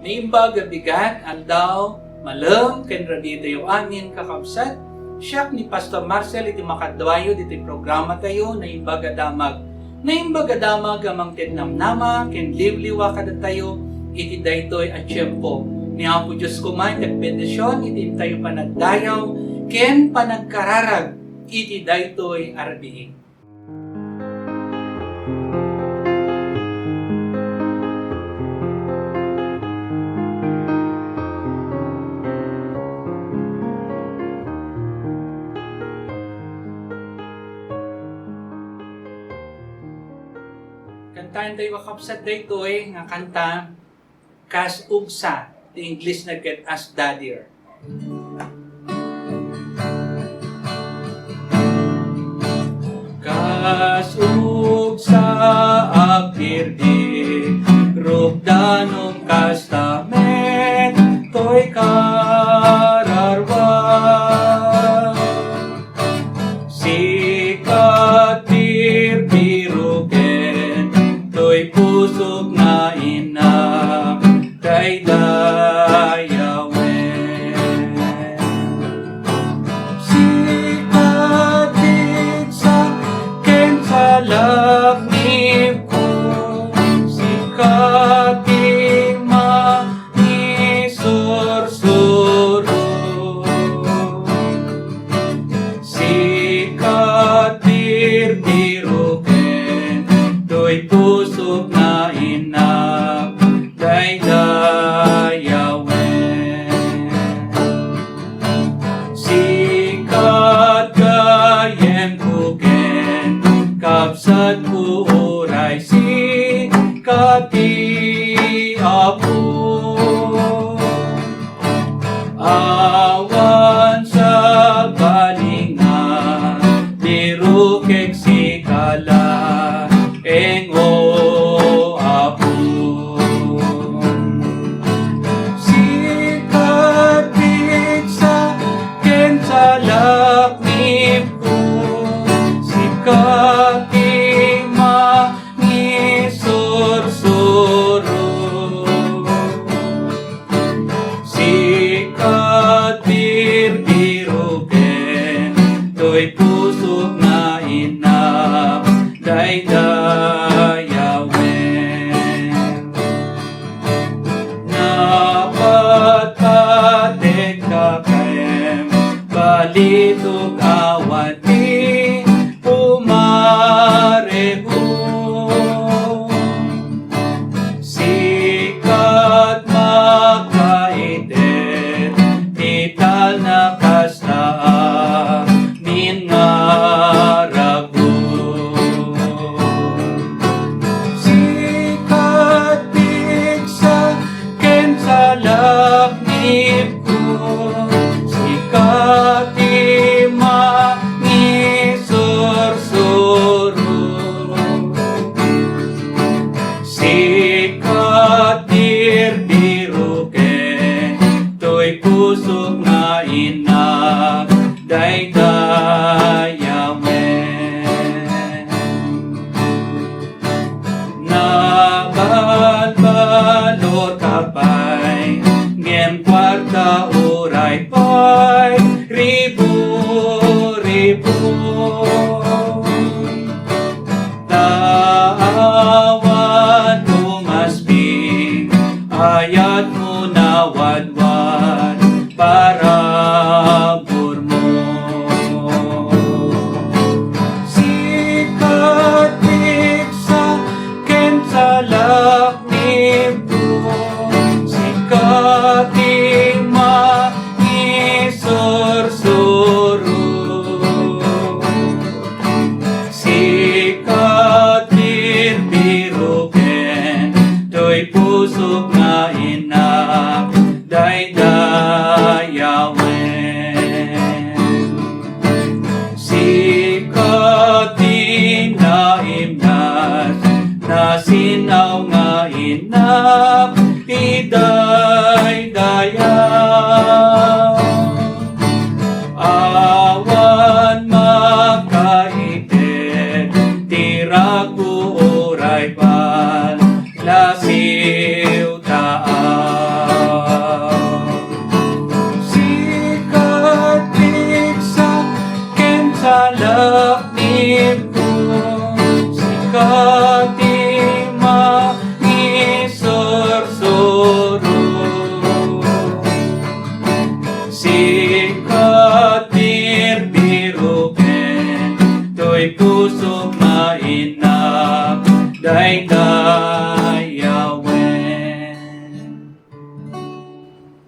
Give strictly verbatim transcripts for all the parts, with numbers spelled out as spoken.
Naimbag a bigat, aldaw, malem, ken rabii tayo amin, kakabsat. Siak ni Pastor Marcel iti makaduayo ditoy programa tayo, Naimbag a Damag. Naimbag a Damag a mangted namnama ken liwliwa kadatayo iti daytoy a tiempo. Ni Apo Dios koma ti agbendision iti intayo panagdayaw ken panagkararag iti daytoy a rabii. Kantaentayo, kakabsat, daytoy nga kanta, Kas Ugsa, ti English na ket As Dadier. Kas ugsa a pirdi, rukdanom kasta met toy kararua. Sika ti biroken, toy pusok nga innak daydayawen. Sika ti ugsa ken salaknibko, sika ti mangisursuro. Sika ti biroken, toy pusok nga innak daydayawen. Sika ti gayyemko ken kabsatko, uray sika ti Apo. Awan sabali nga birokek, sika laeng, O Apo. Sika ti ugsa ken salaknibko, sika ti mangisursuro. Sika ti biroken, toy pusok nga innak daydayawen. Napatpatek ka ken balitok, awan ti umareho. Sika ti makaited ti talna kasta amin nga rago. Sika ti ugsa ken salaknibko, sika ti mangisursuro. Sika ti biroken, toy pusok nga innak daydayawen. Nabalbalor ka pay, ngem kuarta uray pay ribu-ribu. Ta awan umasbing, ayatmo nawadwad, paraburmo. Sika ti ugsa ken salaknibko, sika ti mangisursuro. Sika ti biroken, toy pusok nga innak daydayawen. Sika ti naimnas, nasinaw nga innak ti daydayaw. Awan makaited ti rago uray panlasiw ta Ti mangisursuro, sika ti birbiro ken toy pusok mainap daydayawen.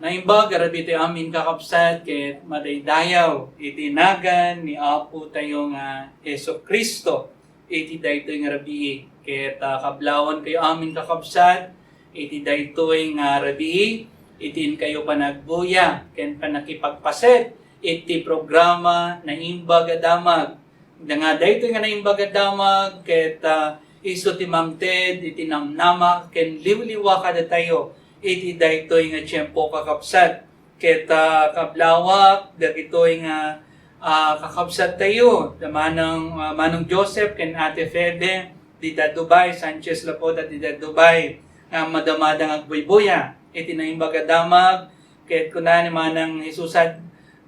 Naimbag a rabii ti amin, kakabsat, ket madaydayaw iti nagan ni Apo tayo nga Jesu-Cristo iti daytoy nga rabii. Ket, ah, kablawan kayo amin, kakabsat, iti daytoy nga rabii, iti inkayo panagbuya ken pannakipagpaset iti programa Naimbag a Damag. Nga daytoy nga Naimbag a Damag ket, ah, isu ti mangted iti namnama ken liwliwa kadatayo iti daytoy nga tiempo, kakabsat. Ket, ah, kablawak dagitoy nga, ah, kakabsat tayo, da Manang, ah, Manong Joseph ken Ate Febe, dita Dubai, Sanchez Lapoda, dita Dubai, nga madamada nga agbuybuya iti Naimbag a Damag, ket kuna ni Manang Jesusa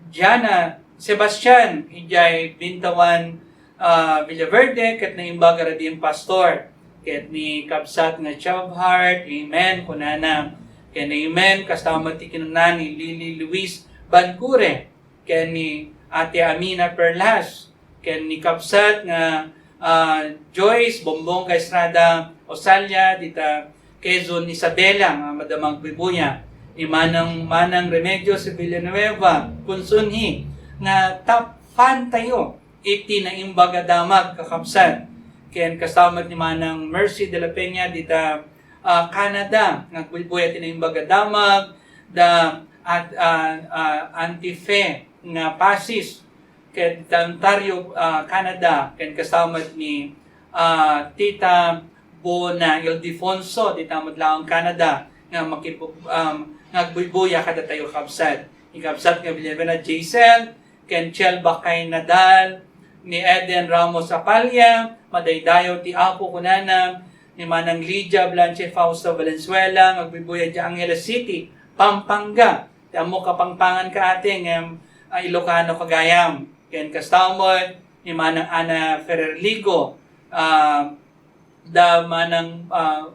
Diana Sebastian, idiay Bintawan, ah, Villaverde, ket naimbag a rabii nga pastor, ket ni kabsat nga Chavhart, amen, kunana, ken amen, kasta met ti kinuna ni Lily Luis Bancure, ken ni Ate Amina Perlas, ken ni kabsat nga, ah, Joyce Bombong Estrada Osalia, dita Quezon, Isabela, nga madama nga agbuybuya, ni Manang, Manang Remedios Villanueva Consunji, nga top fan tayo iti Naimbag a Damag, kakabsat. Ken kasta met ni Manang Mercy de la Peña dita, ah, Canada, nga agbuybuya ti Naimbag a Damag, da at, ah, ah, Auntie Fe nga Pasis, ken dita Ontario, ah, Canada, ken kasta met ni, ah, Tita Bona Ildefonso, dita met laeng Canada, nga makip-, um, nga agbuybuya kadatayo, kabsat. Ni kabsat nga Villanueva Jaisel, ken Chel Bakay Nadal, ni Eden Ramos Apalla, madaydayaw ti Apo kunana, ni Manang Lydia Blanche Fausto Valenzuela, nga agbuybuya idiay Angeles City, Pampanga. Ti ammok, Kapampangan ka, ate, ngem, ah, Ilocano ka gayam. Ken kasta met ni Manang Ana Ferrer Ligo, ah, da Manang, ah,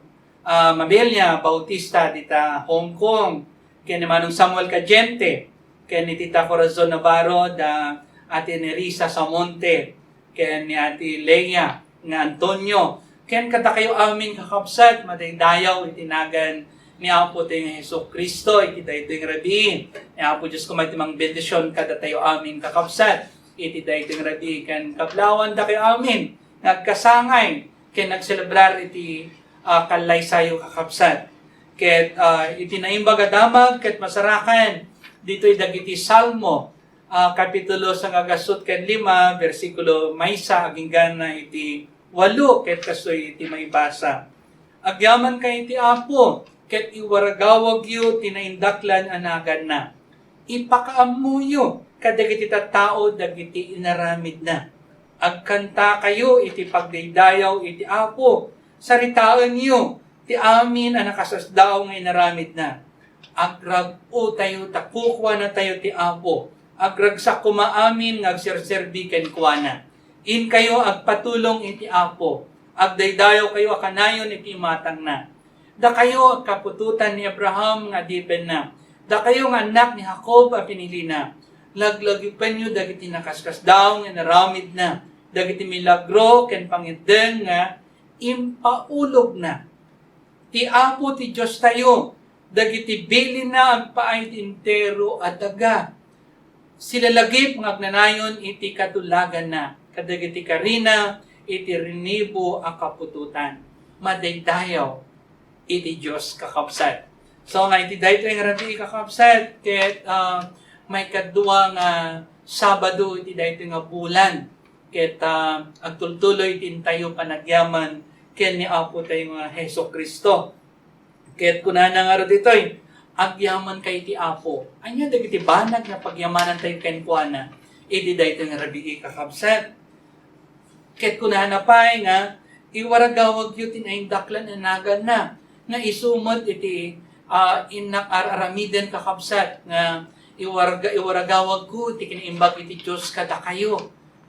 ah, Mabilia Bautista dita Hong Kong, ken ni Manong Samuel Cadiente, ken ni Tita Corazon Navarro, da Ate Nerissa Samonte, ken ni Ate Lea nga Antonio, ken kadakayo amin, kakabsat, madaydayaw iti nagan ni Apo tayo nga Jesu-Cristo iti daytoy nga rabii. Ni Apo Dios koma iti mangbendision kadatayo amin, kakabsat, iti daytoy nga rabii, ken kablawan dakayo amin nga agkasangay ken agselebrar iti, ah, kallaysayo, kakabsat. Ket, ah, iti Naimbag a Damag ket masarakan ditoy dagiti Salmo, ah, kapitulo sangagasut ken lima, bersikulo maysa agingga na iti walo, ket kastoy iti maibasa. Agyamankayo iti Apo, ket iwaragawagyo ti naindaklan a naganna. Ipakaammoyo kadagiti tattao dagiti inaramidna. Agkantakayo iti pagdaydayaw iti Apo. Saritaenyo ti amin a nakasasdaaw nga inaramidna. Agrag-otayo ta kukuanatayo ti Apo. Agragsak koma amin nga agserserbi kenkuana. Inkayo agpatulong iti Apo. Agdaydayawkayo a kanayon iti imatangna. Dakayo a kaputotan ni Abraham nga adipenna, dakayo nga annak ni Jacob a pinilina, laglagipenyo dagiti nakaskasdaaw nga inaramidna, dagiti milagro ken pangiddeng nga impaulogna. Ti Apo ti Diostayo, dagiti bilinna agpaay ti entero a daga. Silalagip nga agnanayon iti katulaganna kadagiti karina iti rinibo a kaputotan. Madaydayaw iti Dios, kakabsat. So, nga iti daytoy nga rabii, kakabsat, ket, ah, maikadua nga Sabado iti daytoy nga bulan, ket, ah, agtultuloy ti intayo panagyaman ken ni Apo tayo nga Jesu-Cristo. Ket kunana ngarud ditoy, "Agyamankayo iti Apo." Ania dagiti banag nga pagyamanantayo kenkuana iti daytoy nga rabii, kakabsat? Ket kunana pay nga, "Iwaragawagyo ti naindaklan a naganna, nga isu met iti, ah, innak ar-aramiden, kakabsat, nga iwarga-, iwaragawagko ti kinaimbag iti Dios kadakayo."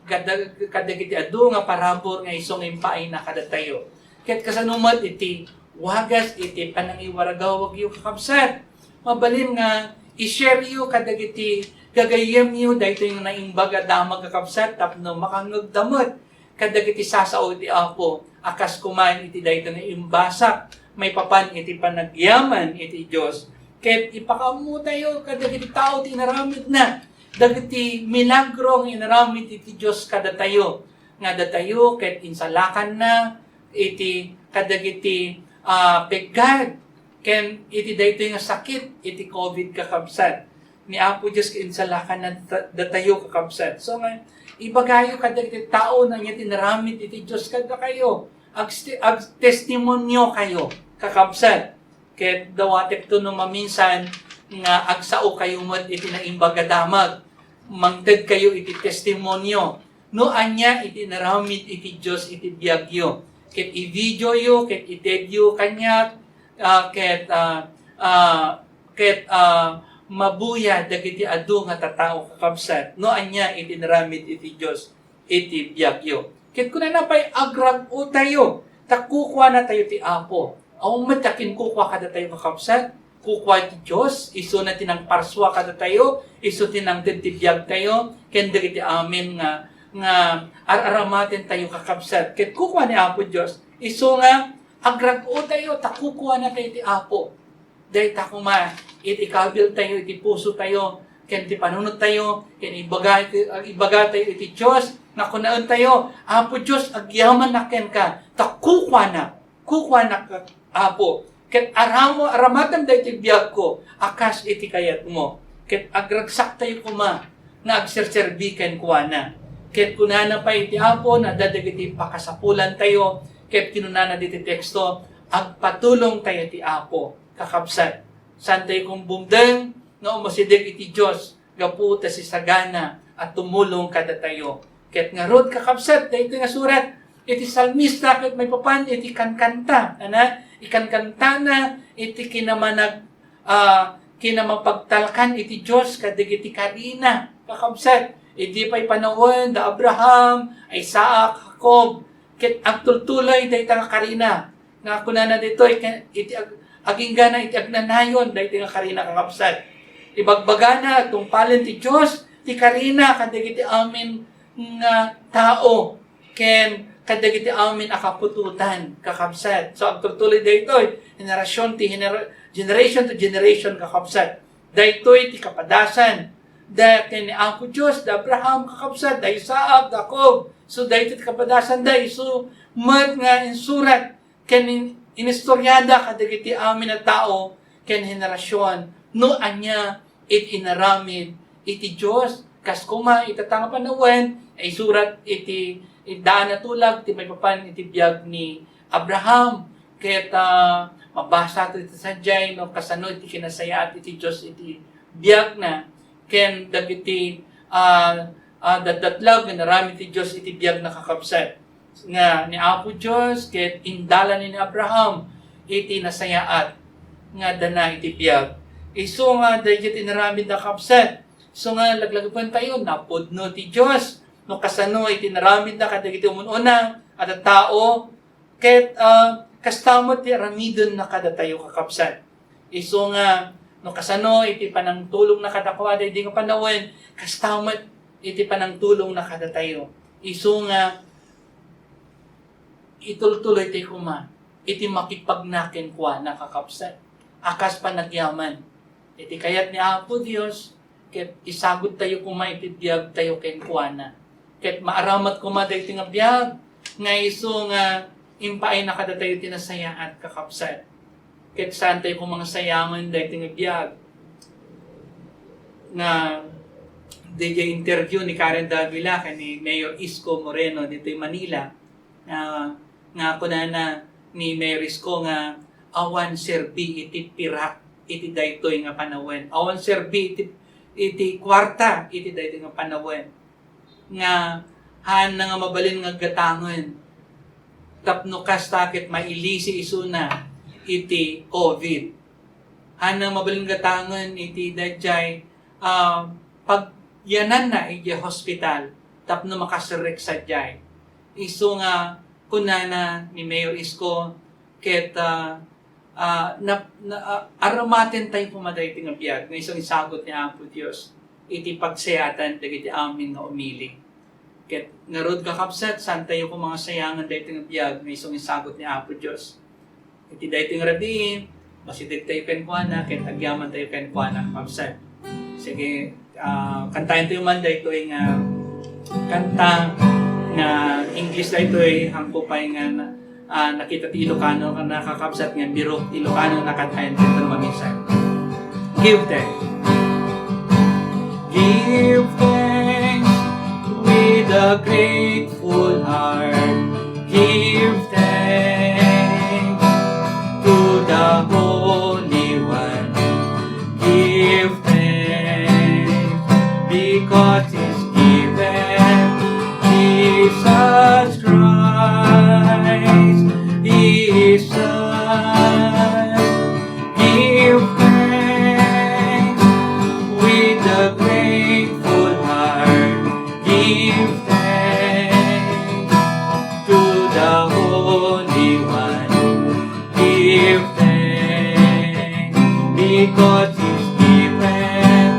kadag-, kadagiti adu nga parabur nga isu nga impaayna kadatayo. Ket kasano met iti wagas iti panangiwaragawagyo, kakabsat? Mabalin nga i-share yo kadagiti gagayyemyo daytoy nga naimbag a damag, kakabsat, tapno makangngegda met kadagiti sasao iti Apo a kas koma iti daytoy nga imbasak maipapan iti panagyaman iti Dios. Ket ipakaammotayo kadagiti tao ti inaramidna, dagiti milagro nga inaramid iti Dios kadatayo, nga datayo ket insalakanna iti kadagiti, ah, peggad ken iti daytoy nga sakit iti covid, kakabsat. Ni Apo Dios ket insalakanna data-, datayo, kakabsat. So nga, ibagayo kadagiti tao no ania ti naramid iti Dios kadakayo. Agsti-, agtestimonio kayo, kakabsat. Ket dawatek to no maminsan nga agsao kayo met iti naimbag a damag. Mangted kayo iti testimonio no ania iti naramid iti Dios iti biagyo. Ket i-video yo, ket itedyo kaniak, ah, ket, ah, ah, ket, ah, mabuya dagiti adu nga tattao, kakabsat, no ania iti naramid iti Dios iti biagyo. Ket kunana pay, agrag-otayo, ta kukuanatayo ti Apo. Awan met a kinkukua kadatayo, kakabsat, kukua ti Dios, isuna ti nangparsua kadatayo, isu ti nangted ti biagtayo, ken dagiti amin nga, nga ar-aramatentayo, kakabsat. Ket kukua ni Apo Dios, isu nga agrag-otayo, ta kukuanatayo ti Apo. Dayta koma, iti ikabiltayo iti pusotayo, ken ti panunottayo, ken ibaga-, ibagatayo iti Dios, nga kunaentayo, "Apo Dios, agyamanak kenka, ta kukuanak, kukuanak, Apo, ket aramo-, aramatem daytoy biagko a kas iti kayatmo." Ket agragsaktayo koma nga agserserbi kenkuana. Ket kunana pay iti Apo, nadda dagiti pakasapulantayo, ket kinunana diti teksto, "Agpatulongtayo ti Apo." Kakabsat, saantayo kumbumdeng nga umasideg iti Dios gapu ta sisagana a tumulong kadatayo. Ket ngarud, kakabsat, daytoy nga surat iti salmista ket maipapan iti kankanta, ana, ikankantana iti kinamanag-, ah, kinamapagtalkan iti Dios kadagiti karina, kakabsat. Idi pay panawen da Abraham, Isaac, Jacob, ket agtultuloy dayta nga karina. Nga kunana ditoy, ken iti ag-, aginggana iti agnanayon daytoy nga karina, kakabsat. Ibagbagana, tungpalen ti Dios ti karina kadagiti amin nga tao ken kadagiti amin a kaputotan, kakabsat. So, agtultuloy daytoy, henerasyon ti hener-, generation to generation, kakabsat. Daytoy ti kapadasan da ken ni Apo Dios, da Abraham, kakabsat, da Isaac, da Jacob. So, daytoy ti kapadasan da, isu met nga insurat ken in-, inistoriada kadagiti amin a tao ken henerasyon no ania iti inaramid iti Dios, kas koma ita nga panawen a isurat iti Daan a Tulag ti maipapan iti biag ni Abraham. Ket, ah, mabasa to iti sadiay no kasano iti kinasayaat iti Dios iti biagna ken dagiti, ah, ah, datdatlag nga inaramid ti Dios iti biagna, kakabsat. Nga ni Apo Dios ket indalani ni Abraham iti nasayaat nga addana iti biag. Isu nga daydiay ti inaramidna, kakabsat. Isu nga laglagipentayo, napudno ti Dios no kasano iti inaramidna kadagiti umun-una a tattao, ket, ah, kasta met ti aramidenna kadatayo, kakabsat. Isu nga no kasano iti panangtulongna kadakuada idi nga panawen, kasta met iti panangtulongna kadatayo. Isu nga itultuloy tayo koma iti makipagna kenkuana, kakabsat, a kas panagyaman. Iti kayat ni Apo Dios, ket isagut tayo koma iti biag tayo kenkuana. Ket maaramat koma daytoy nga biag nga isu nga impaayna kadatayo ti nasayaat, kakabsat. Ket saan tayo koma nga sayangen daytoy nga biag nga diay interview ni Karen Davila ken ni Mayor Isko Moreno ditoy Manila, nga, nga kunana ni Mayor Isko nga awan serbi iti pirak iti daytoy nga panawen. Awan serbi iti, iti kuarta iti daytoy nga panawen. Nga haanna nga mabalin nga gatangen tapno kasta ket mailisi isuna iti covid. Haanna nga mabalin gatangen iti daydiay, ah, pagyananna iti hospital. tapno makaserrek sadiay. Isu nga kunana ni Mayor Isko, ket, ah, ah, nap-, na, ah, arammatentayo koma daytoy nga biag nga isu insagut ni Apo Dios iti pagsayaatan dagiti amin nga umili. Ket ngarud, kakabsat, saantayo koma nga sayangen daytoy nga biag nga isu insagut ni Apo Dios. Iti daytoy nga rabii, masidegtayo kenkuana, ket agyamantayo kenkuana, kakabsat. Sige, ah, kantaentayo man daytoy nga kanta nga English daytoy, haanko pay nga na-, ah, nakita ti Ilocano nga nakakabsat nga birok ti Ilocano, nakantaentayo mamisan. Give thanks. Give thanks with a grateful heart. Give thanks to the Holy One. Give thanks because He's given Jesus Christ, His Son. Give thanks with a grateful heart. Give thanks to the Holy One. Give thanks because He's given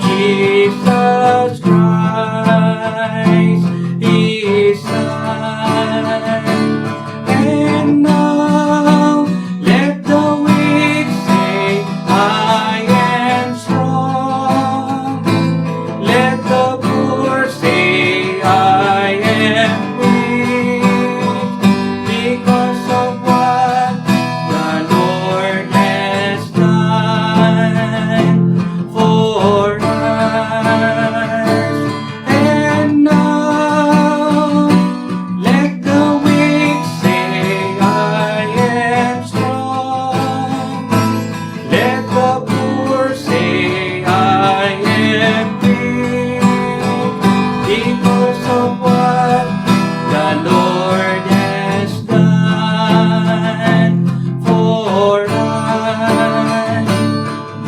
Jesus Christ, His Son. And now let the weak say, "I am strong." Let the poor say, "I am rich because of what the Lord has done for us." And now let the weak say, "I am strong." Let the poor say, "I am rich because of what the Lord has done for us."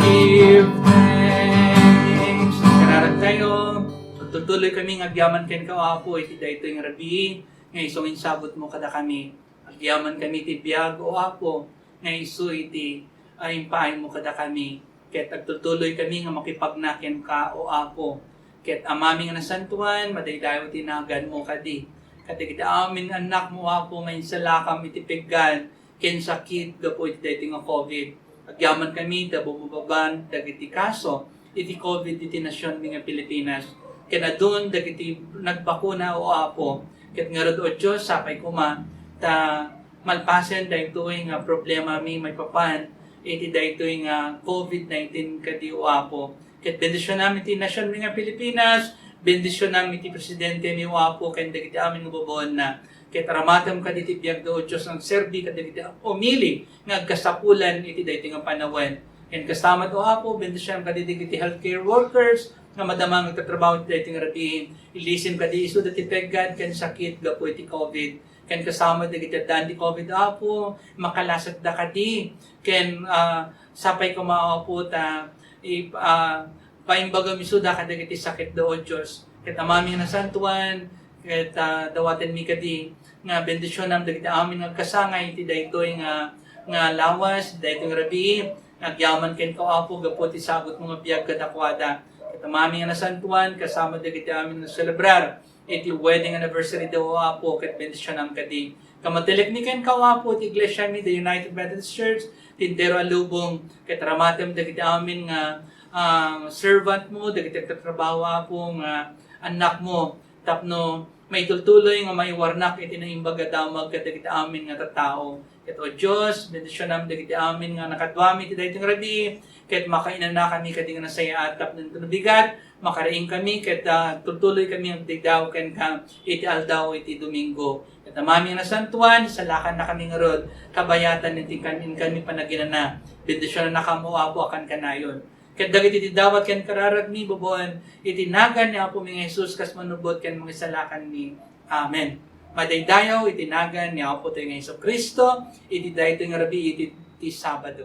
Give thanks. Kararag tayo. Tutuloy kami nga agyaman kenka, O Apo, iti daytoy nga rabii nga isu nga insagut mo kadakami. Agyaman kami ti biag, O Apo, nga isu iti, ah, impaay mo kadakami. Ket agtultuloy kami nga makipagna kenka, O Apo. Ket Amami nga nasantuan, madaydayaw ti nagan mo kadi. Kadagiti amin nga annak mo, O Apo, nga insalakam iti peggan ken sakit gapu iti daytoy nga covid. Agyaman kami ta bumababan dagiti kaso iti covid iti nasionmi nga Pilipinas. Ken adun dagiti nagbakuna, O Apo. Ket ngarud, O Dios, sapay koma ta malpasen daytoy nga problemami maipapan iti daytoy nga covid nineteen kadi, O Apo. Ket bendisionam iti nasionmi nga Pilipinas, bendisionam iti presidentemi, O Apo, ken dagiti amin nga babaenna. Ket aramatem kadagiti biagda, O Dios, nga agserbi kadagiti umili nga agkasapulan iti daytoy nga panawen. Ken kasamat, O Apo, bendisionam kadagiti healthcare workers nga madama nga agtatrabaho iti daytoy nga rabii. Ilisim kadi isuda ti peggan ken sakit gapu iti covid. Ken kasamat dagiti addaan ti covid, Apo, makalasatda kadi. Ken, ah, sapay koma, Apo, ta, i-, ah, paimbagam isuda kadagiti sakitda, O Dios. Ket Amami nga nasantuan, ket, ah, dawatenmi kadi nga bendisionam dagiti amin nga agkasangay iti daytoy nga, nga lawas, daytoy nga rabii. Agyaman kenka, Apo, gapu ti sagutmo nga biag kadakuada. Ket Amami nga nasantuan, kasama dagiti amin nga selebrar iti wedding anniversary da, O Apo, ket bendisionam kadi. Kamatelekmi kenka, O Apo, ti iglesiami, the United Methodist Church, ti entero a lubong, ket aramatem dagiti amin nga, ah, servant mo, dagiti agtatrabaho, Apo, nga annak mo, tapno maitultuloy nga maiwarnak iti naimbag a damag kadagiti amin nga tattao. Ket, O Dios, bendisionam dagiti amin nga nakaduami iti daytoy nga rabii, ket makainanakami kadi nga nasayaat tapno inton bigat, makariing kami, ket, ah, tultuloy kami agdaydayaw kenka iti aldaw iti Domingo. Ket Amami nga nasantuan, salakannakami ngarud, kabayatan iti kan-, inkami panaginana. Bendisionannakami, O Apo, a kankanayon. Ket dagiti ti dawat ken kararagmi, babaen iti nagan ni Apomi nga Jesus, kas manubot ken mangisalakanmi. Amen. Madaydayaw iti nagan ni Apotayo nga Jesu-Cristo, iti daytoy nga rabii iti, ti Sabado.